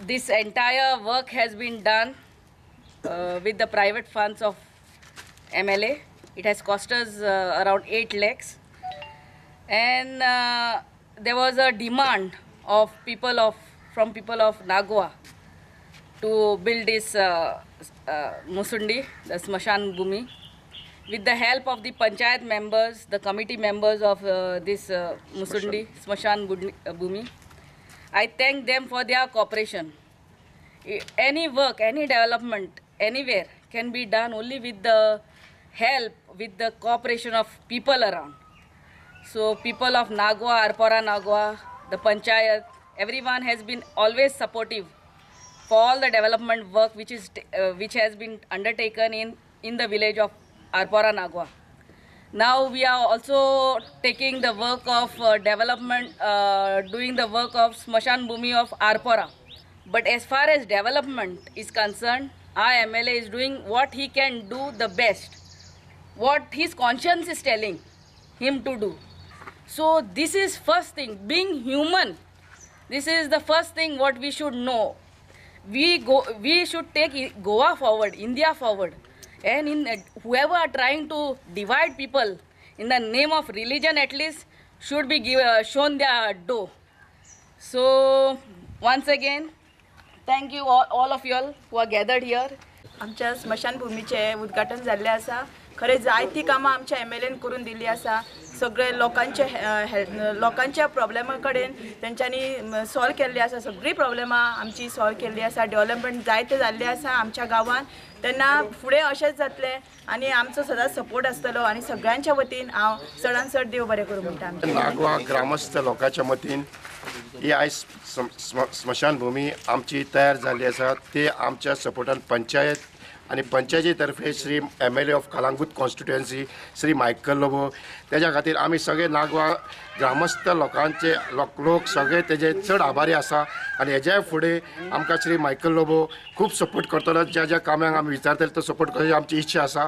This entire work has been done with the private funds of MLA. It has cost us around 8 lakhs, and there was a demand of from people of Nagua to build this Musundi, the Smashan Bhumi, with the help of the panchayat members, the committee members of this Musundi Smashan Bhumi. I thank them for their cooperation. Any work, any development anywhere can be done only with the help, with the cooperation of people around. So people of Nagua, Arpora Nagua, the panchayat, everyone has been always supportive for all the development work which is which has been undertaken in the village of Arpora Nagua. Now we are also taking the work of development, doing the work of Smashan Bhumi of Arpora. But as far as development is concerned, our MLA is doing what he can do the best, what his conscience is telling him to do. So this is first thing, being human. This is the first thing what we should know. We should take Goa forward, India forward. And in whoever are trying to divide people in the name of religion, at least should be shown their door. So once again, thank you all of you all who are gathered here. आमच्या स्मशानभूमीचे उद्घाटन जाल्लें आसा. खरें जायतीं कामां आमच्या MLN करून दिल्ली आसा. सगळे लोकांचे लोकांच्या प्रॉब्लेमा कडेन तेंच्यांनी सॉल्व केल्ली आसा. सगळीं प्रॉब्लेमां आमची सॉल्व केल्ली आसा. डेव्हलपमेंट जायते जाल्लें आसा आमच्या गांवांत. तेन्ना फुडें अशेंच जातलें आनी आमचो सदांच सपोर्ट आसतलो आनी सगळ्यांच्या वतीन हांव चडान चड देव बरें करूं म्हणटा. नागवा ग्रामस्थ लोकांच्या मतीन ही आयज स्मशानभूमी आमची तयार जाल्ली आसा. ते आमच्या सपोर्टान पंचायत आनी पंचायती तर्फे Shri MLA of Calangute constituency Shri Michael Lobo तेज्या खातीर आमी सगळे नागवा ग्रामस्थ लोकांचे लोक सगळे तेजे चड आभारी आसा. आनी हेज्या फुडें आमकां श्री मायकल लोबो खूब सपोर्ट करतलो. ज्या ज्या कामांक आमी विचारतले तो सपोर्ट करची आमची इच्छा आसा.